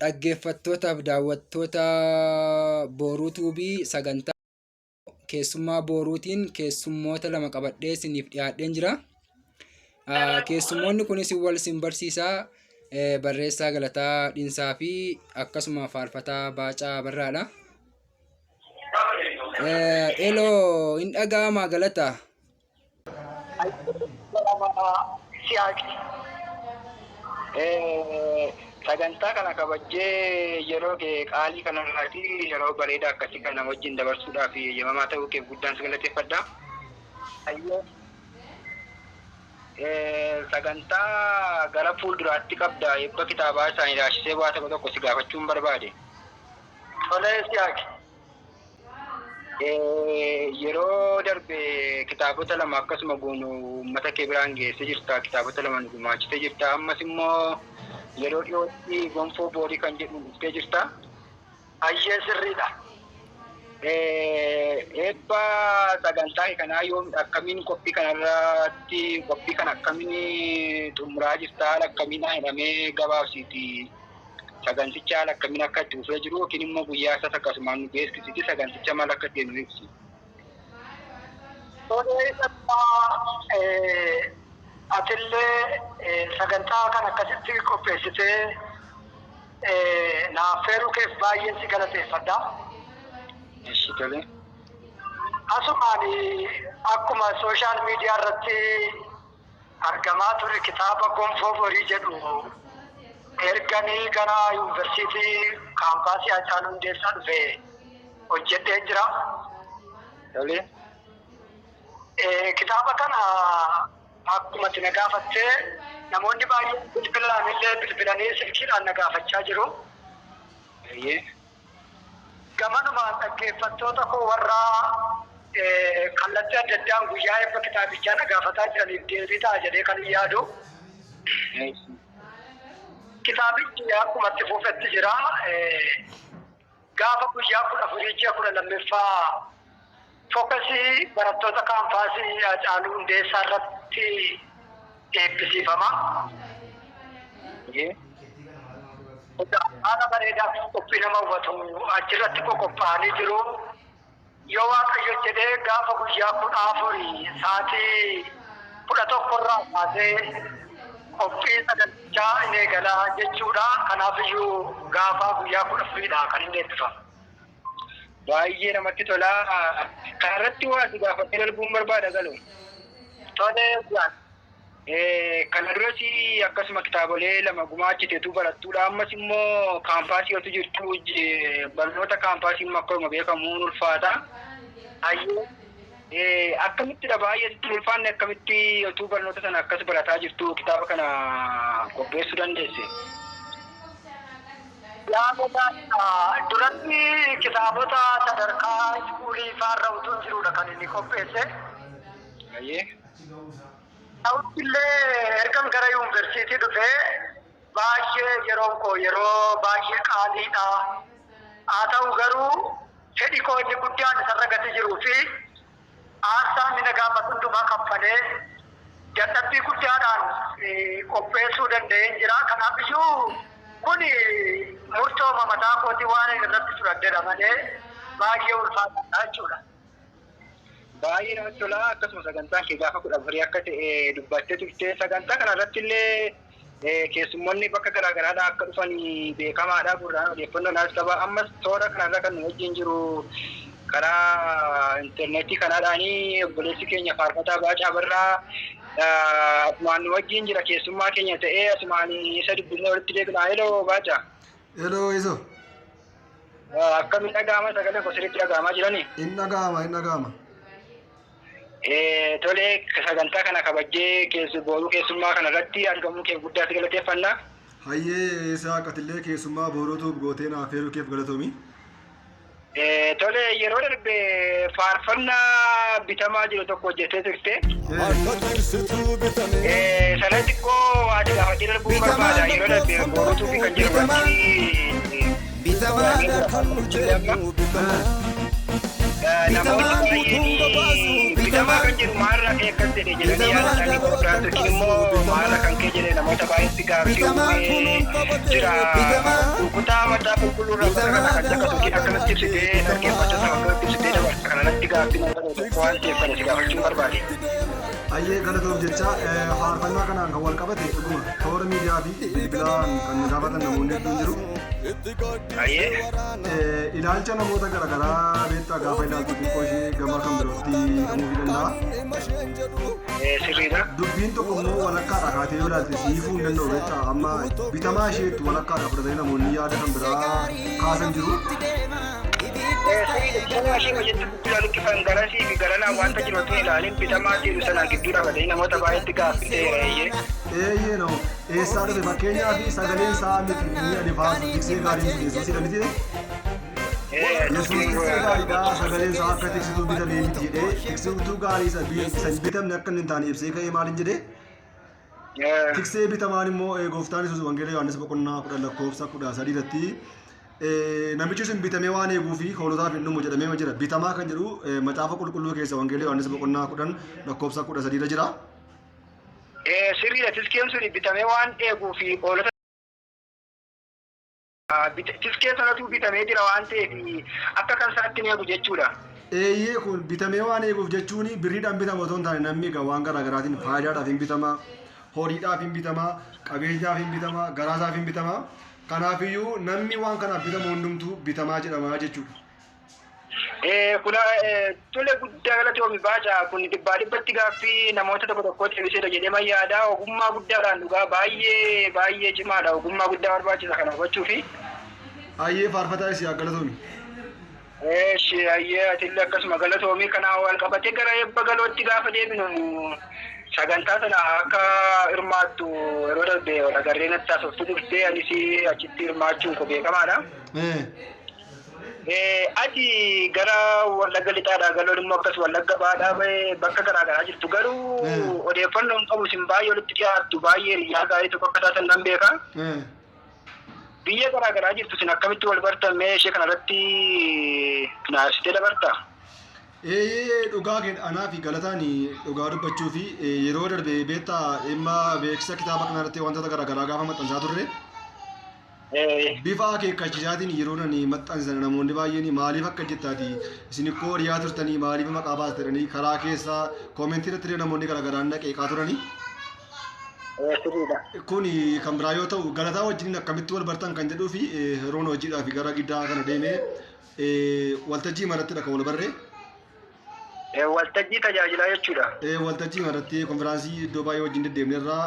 Dhaggeeffattootaaf daawwattoota Booruu Tuubii, sagantaa keessummaa Booruutiin keessummoota lama qabadhee isiniif dhiyaadheen jira. Keessummoonni kunis wal isin barsiisaa, barreessaa Galataa Dhinsaa fi akkasuma faarfataa Baacaa Barraadha. Eloo, hin dhaga'amaa Galataa? Siyaaqi. Sagantaa kana kabajjee yeroo kee qaalii kanarraa fi yeroo bareedaa akkasii kana wajjin dabarsuudhaaf eeyyamamaa ta'uu keef guddaan si galateeffadha. Hayyee. Sagantaa gara fuulduraatti qabda eebba kitaabaa isaanii ilaalchisee waa tokko tokko si gaafachuun barbaade. Tolee, Siyaaqi. Yeroo darbe kitaabota lama akkasuma goonu uummata kee biraan geessee jirta. Kitaabota lama nu gumaachitee jirta. Ammas immoo yeroo dhiyootti Gonfoo Boorii kan jedhu dhuftee jirta. Hayyee, sirriidha. Eebba sagantaa kee kanaa yoom, akkamiin qophii kanarratti, qophii kana akkamiin xumuraa jirta, haala akkamiin hidhamee gabaabsiiti? Saganticha haala akkamiin akka itti fufee jiru yookiin immoo guyyaa isaas akkasumaan nu beeksisiti, saganticha maal akka ta'e nu ibsi. Tolee, atillee sagantaa kan akkasitti qopheessitee naaf affeeruu keef baay'een si galateeffadha. Ishi, tole. Asumaan akkuma social media irratti argamaa ture, kitaaba Gonfoo Borii jedhu erganii gara yuunivarsiitii kaampaasii Haacaaluu Hundeessaa dhufe hojjedheen jira. Tole. Kitaaba kana akkuma ati na gaafattee, namoonni baay'een bilbilaan illee bilbilanii silkiidhaan na gaafachaa jiru. Gamanumaan dhaggeeffattoota koo warra kallattii adda addaan guyyaa eebba kitaabichaa na gaafataa jiraniif deebii ta'a jedhee kan hin yaadu. Kitaabichi akkuma itti fufetti jira. Gaafa guyyaa 14 ji'a 12ffaa fookasii barattoota kaampaasii Haacaaluu Hundeessaa irratti eebbisiifama. Haala bareedaa fi qophii nama hawwatu achirratti qoqophaa'anii jiru. Yoo Waaqayyo jedhee, gaafa guyyaa 14 sa'aatii 11 irraa kaasee qophii sagantichaa in eegala jechuudha. Kanaaf iyyuu gaafa guyyaa 14dha kan inni eebbifamu. Baay'ee namatti tola. Kanarratti waa si gaafadhee darbuun barbaada, galu. Tolee. Kana duras akkasuma kitaabolee lama gumaachiteetu barattuudha. Ammas immoo kaampaasii otu jirtu, barnoota kaampaasii immoo akkuma beekamu ulfaata. Hayyee. Akkamittidha, baay'ee sitti ulfaanne? Akkamitti otuu barnoota sana akkas barataa jirtu kitaaba kana qopheessuu dandeesse? Yaadota duratti kitaabota sadarkaa iskuulii faarra utuu jirudha kan inni qopheesse. Ta'us illee ergan gara yuunivarsiitii dhufee baay'ee yeroon koo yeroo baay'ee qaaliidha. Haa ta'u garuu, fedhi koo inni guddaan isarra gati jiruu fi aarsaa inni na gaafatu hundumaa kaffalee dadhabbii guddaadhaan qopheessuu danda'een jira. Kanaaf iyyuu kun murtooma mataa kootii waan inni irratti fudhadhedha malee baay'ee ulfaataadha jechuudha. Baay'ee namatti tola. Akkasuma sagantaan kee gaafa 14 akka ta'e dubbattee turte. Sagantaa kana irratti illee keessummoonni bakka garaa garaadhaa akka dhufan beekamaadha. Gurraan odeeffannoo naas qaba. Ammas toora kanarra kan nu wajjin jiru karaa intarneetii kanaadhaanii obboleessi keenya faarfataa Baacaa Barraa asumaan nu wajjin jira, keessummaa keenya ta'ee asumaan isa dubbisnee walitti deebina. Heloo, Baacaa. Heloo, Iso. Akkamiin dhaga'ama? Sagalee koo sirriitti dhaga'amaa jiranii? In dhaga'ama, in dhaga'ama. Tolee, sagantaa kana kabajjee keessu booruu keessummaa kana irratti argamuu kee guddaatti galateeffanna. Hayyee Isaaq, atillee keessummaa Booruutuuf gootee naaf affeeruu keef galatoomi. Tole, yeroo darbe faarfannaa bitamaa jiru tokko hojjettee turte. Harka dursituu bitame. Sana xiqqoo ati gaafatee darbuun barbaada. Yeroo darbe Booruutuuf kan jiru irratti Bitamaadha kan nu jennu bitamaa. Namoonni baay'een bitamaa kan jedhu maalirraa ka'e akkas jedhe jedhanii yaada isaanii qooddaa, yookiin immoo maalirraa kan ka'e jedhe namoota baay'eetti gaaffii uumee jira. Kutaa qulqulluu irraa bara kana kan caqasu akkanatti ibsitee dhaggeeffattoota akkanatti ibsitee dabarsa kana natti gaaffii nama tokko waan ta'eef kana si gaafachuun barbaade. Ayyee galatoom jecha faarfannaa kanaan kan wal qabate dhuguma toora miidiyaa fi bilbilaan kan nu gaafatan namoonni hedduun jiru. Ayyee. Ilaalcha namoota garaagaraa beektaa gaafa ilaaltu xiqqoo ishee gama kan birootti hiikamuu danda'a. Sirriidha. Dubbiin tokko immoo walakkaadha kaatee yoo ilaalte siifuu hin danda'u beektaa amma bitamaa isheetti walakkaadha fudhatanii namoonni yaada kan biraa kaasan jiru. Sirriidha, bitamaa ishee hojjetu guddaa luqqifan garasii fi garanaa wanta jiru otoo ilaalin bitamaa jedhu sanaan gidduu dhaabbatanii namoota baay'eetti gaaffii ta'eera eeyyee. Eeyyee noo eessaa dhufe fakkeenyaaf sagaleen isaa miti inni ani faarsu tiksee gaarii miti Yesuusidha miti. Yesuus tiksee gaariidha sagaleen isaa akka tiksituu bitamee miti jedhee tiksituu gaarii isa hin bitamne akka inni hin taane ibsee ka'ee maaliin jedhee tiksee bitamaan immoo gooftaan Yesuus Wangeela Yohaannis boqonnaa 10 lakkoofsa 13 irratti namichi sun bitamee waan eeguu fi hoolotaaf hin dhumu jedhamee jira. Bitamaa kan jedhu macaafa qulqulluu keessa Wangeela Yohaannis boqonnaa 10 lakkoofsa 13 irra jira. Sirriidha, tiskeen sun bitamee waan eeguu fi hoolota tiskee sanatu bitamee jira waan ta'eef akka kan isaatti hin eegu jechuudha. Eeyyee kun bitamee waan eeguuf jechuun birriidhaan bitama otoo hin taane namni egaa waan garaa garaatiin faayidaadhaaf hin bitama, horiidhaaf hin bitama, qabeenyaaf hin bitama, garaasaaf hin bitama. Kanaafiyyuu namni waan kanaaf bitamu hundumtuu bitamaa jedhama jechuudha. Kun tole guddaa galatoomi Baacaa, kun dhibbaa dhibbatti gaaffii namoota tokko tokkotti deebiseera jedhee yaada. Ogummaa guddaadhaan dhugaa baay'ee baay'ee cimaadha, ogummaa guddaa barbaachisa kana hubachuufi. Ayyee faarfataa isii galatoomi. Eeshi ayyee atillee akkasuma galatoomii. Kanaan wal qabatee gara eebba galootti gaafa deebinu sagantaa sana akka hirmaattu yeroo darbe agarree natti haasoftu turte, anis achitti hirmaachuun koo beekamaadha. Ati gara Wallagga Lixaadhaa galoon immoo akkas Wallagga Baadhaa bahee bakka garaa garaa jirtu, garuu odeeffannoo hin qabu isin baay'ee walitti dhiyaattu, baay'ee hiriyaa gaarii tokko akka taatan nan beeka. Biyya garaa garaa jirtu isin akkamitti wal bartan? Mee ishee kanarratti naasitee dabarta? Eeyyee dhugaa kee, anaa fi galataan dhugaa dubbachuu fi yeroo darbe beektaa dhimma beeksisa kitaaba kanarratti wantoota garaa garaa gaafa maxxansaa turre bifa akeekkachiisaatiin yeroo nani maxxansan namoonni baay'een maaliif akka jettaati isin ikkoo hiriyaa turtanii maaliif maqaa baastanii karaa keessaa koomentii irratti namoonni garaa garaan naqeeqaa turanii. Sirriidha. Kun kan biraa yoo ta'u galataa wajjin akkamitti wal bartan kan jedhuu fi yeroon hojiidhaaf gara giddaa kana deemee waltajjii marattidha kan wal barree. Waltajjii tajaajilaa jechuudha. Waltajjii maratti konfiraansii iddoo baay'ee wajjin deddeemnerraa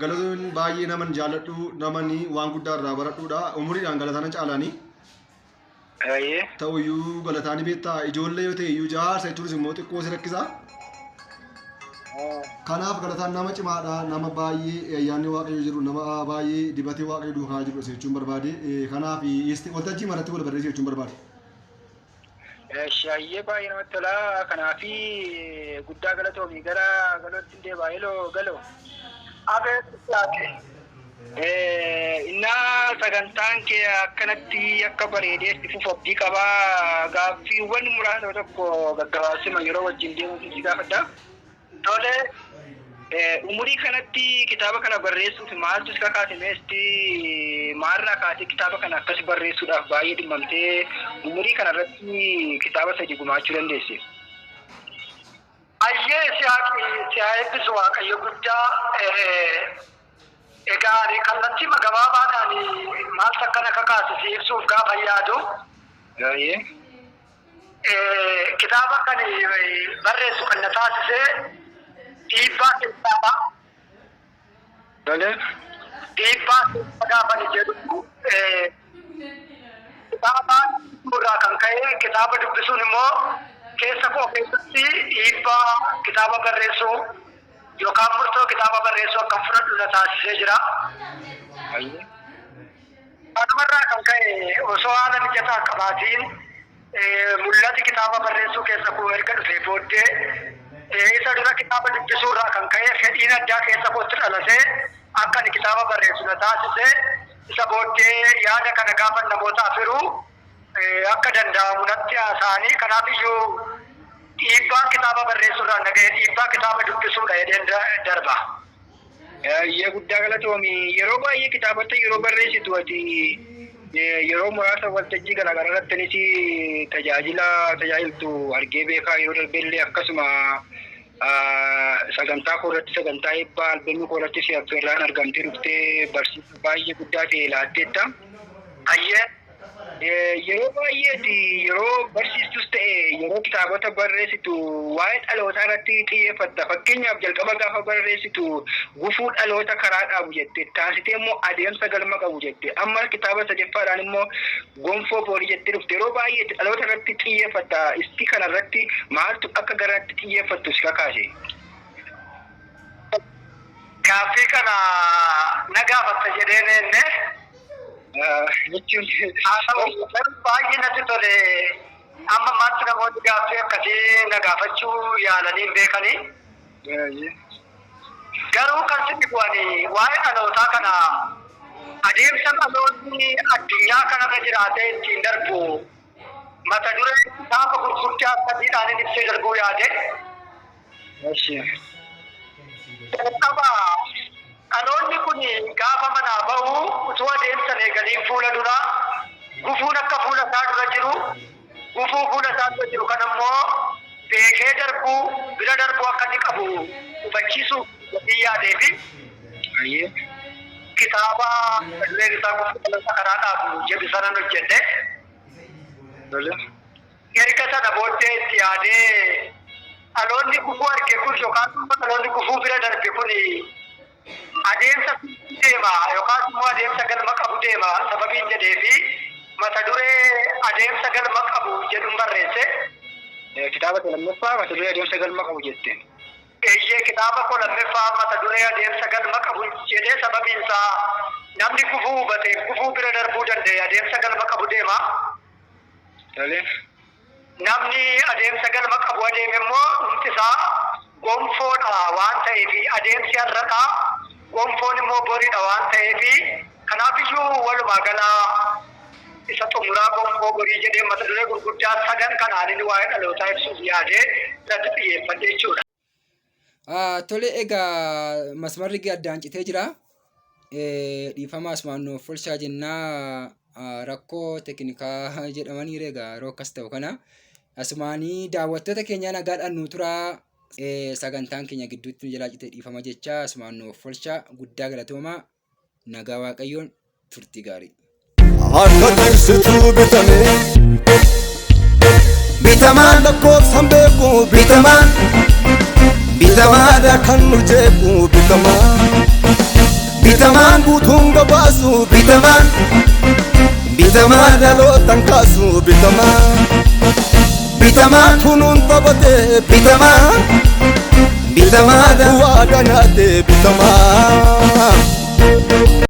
galatoon baay'ee naman jaalladhu, naman waan guddaa irraa baradhuudha. Umuriidhaan galataan caalaanii. Ta'uyyuu galataanii beektaa ijoollee yoo ta'e iyyuu jaarsa jechuunis immoo xiqqoo si rakkisa. Kanaaf galataan nama cimaadha, nama baay'ee ayyaanni waaqayyo jiru, nama baay'ee dibatee waaqayyo duukaa jiru jechuun barbaade. Kanaaf waltajjii maratti wal barreesse jechuun barbaade. Shaayyee baay'ee namatti tola. Kanaafi guddaa galatoomii gara galootti deebaa. Heloo galoo. Abeet Siyaaqe. Innaa sagantaan kee akkanatti akka bareedee itti fufu abdii qabaa. Gaaffiiwwan muraasa tokko gaggabaabsima yeroo wajjin deemuuf si gaafadha. Tole. Umurii kanatti kitaaba kana barreessuuf maaltu si kakaase? Meesti maalirraa kaasee kitaaba kana akkas barreessuudhaaf baay'ee dhimmamtee umurii kanarratti kitaaba sadi gumaachuu dandeesse? Ayyee Siyaaqi, siyaa eebbisu Waaqayyo guddaa. Egaa ani kallattii gabaabaadhaan maaltu akkana kakaase si ibsuuf gaafa yaadu. Kitaaba kan barreessu kan na taasise dhiibbaa keessaa dhiibbaa keessaa gaafa ni jedhu kitaaba irraa kan ka'e, kitaaba dubbisuun immoo keessa koo keessatti dhiibbaa kitaaba barreessuu yookaan murtoo kitaaba barreessuu akkan fudhadhu na taasisee jira. Kanumarraa kan ka'e osoo haala mijataa qabaatiin mul'ati kitaaba barreessuu keessa koo erga dhufee booddee isa dura kitaaba dubbisuurraa kan ka'e fedhiin addaa keessa kootti dhalatee akka ani kitaaba barreessu na taasise. Isa booddee yaada kana gaafa namootaaf hiruu akka danda'amu natti haasa'anii, kanaaf iyyuu dhiibbaan kitaaba barreessuurraan na ga'e dhiibbaa kitaaba dubbisuudha jedheen darba. Ayyee guddaa galatoomi. Yeroo baay'ee kitaabota yeroo barreessitu ati Yeroo muraasa waltajjii garaagaraa irrattinis tajaajila tajaajiltu argee beekaa yeroo darbellee akkasuma sagantaa koo irratti sagantaa eebbaa albemii koo irratti si affeerraan argamtee dhuftee barsiisa baay'ee guddaa ta'e laatteetta. Ayyee. Yeroo baay'eeti yeroo barsiistus ta'e yeroo kitaabota barreessitu waa'ee dhalootaa irratti xiyyeeffatta. Fakkeenyaaf jalqaba gaafa barreessitu gufuu dhaloota karaa dhaabu jette. Taasitee immoo adeemsa galma qabu jette. Amma kitaaba sadeffaadhaan immoo gonfoo borii jettee dhufte. Yeroo baay'eeti dhaloota irratti xiyyeeffatta. Isti kana irratti maaltu akka garaatti xiyyeeffattu si kakaase? Gaaffii kana na gaafatta jedheen enne. Jechuun Haa ta'u garuu baay'ee natti tole. Amma ammaatti namoonni gaaffii akkasii na gaafachuu yaalanii hin beekanii. Garuu kan sitti bu'anii waa'ee dhalootaa kana adeemsa dhaloonni addunyaa kanarra jiraatee ittiin darbu mata duree kitaaba gurguddaa sadiidhaan inni ibsee darbuu yaade. Jalqaba dhaloonni kun gaafa manaa bahu utuu adeemsa hin eegaliin fuula dura gufuun akka fuula isaa dura jiru gufuu fuula isaa dura jiru kan ammoo beekee darbuu bira darbuu akka inni qabu hubachiisuu gatii yaadee fi kitaaba dureen isaa gufuu dhaloota karaa dhaabu jedhu sanan hojjedhe. Erga sana booddee itti yaadee dhaloonni gufuu arge kun yookaan immoo dhaloonni gufuu bira darbe kun adeemsa deema yookaan immoo adeemsa galma qabu deema sababiin jedhee fi mata duree adeemsa galma qabu jedhuun barreesse. Kitaaba kee lammaffaa mata duree adeemsa galma qabu jette. Eeyyee, kitaaba koo lammaffaa mata duree adeemsa galma qabu jedhee sababiin isaa namni gufuu hubatee gufuu bira darbuu danda'e adeemsa galma qabu deema. Namni adeemsa galma qabu adeeme immoo dhumti isaa gonfoodha waan ta'eef adeemsi har'adha gonfoon immoo boriidha waan ta'eef kanaafiyyuu walumaa galaa isa xumuraa gonfoo borii jedhee mata duree gurguddaa sadan kanaan inni waa'ee dhalootaa ibsuuf yaadee irratti xiyyeeffadhe jechuudha. Tole egaa masmarri addaan citee jira. Dhiifama asumaan nuuf oolchaa jennaa, rakkoo teknikaa jedhamanii egaa yeroo akkas ta'u kana. Asumaanii daawwattoota keenya nagaadhaan nu turaa, sagantaan keenya gidduutti nu jalaa citee dhiifama jecha asumaan nuuf oolchaa, guddaa galatoomaa, nagaa waaqayyoon turtii gaarii. Akka tiksituu bitamee bitamaan lakkoofsan beeku bitamaan bitamaadha kan nu jeequ bitamaan bitamaan guutuun gabaasu bitamaan bitamaan dhalootan kaasu bitamaan bitamaan tunuun taphatee bitamaan bitamaadha waadaa nyaatee bitamaan.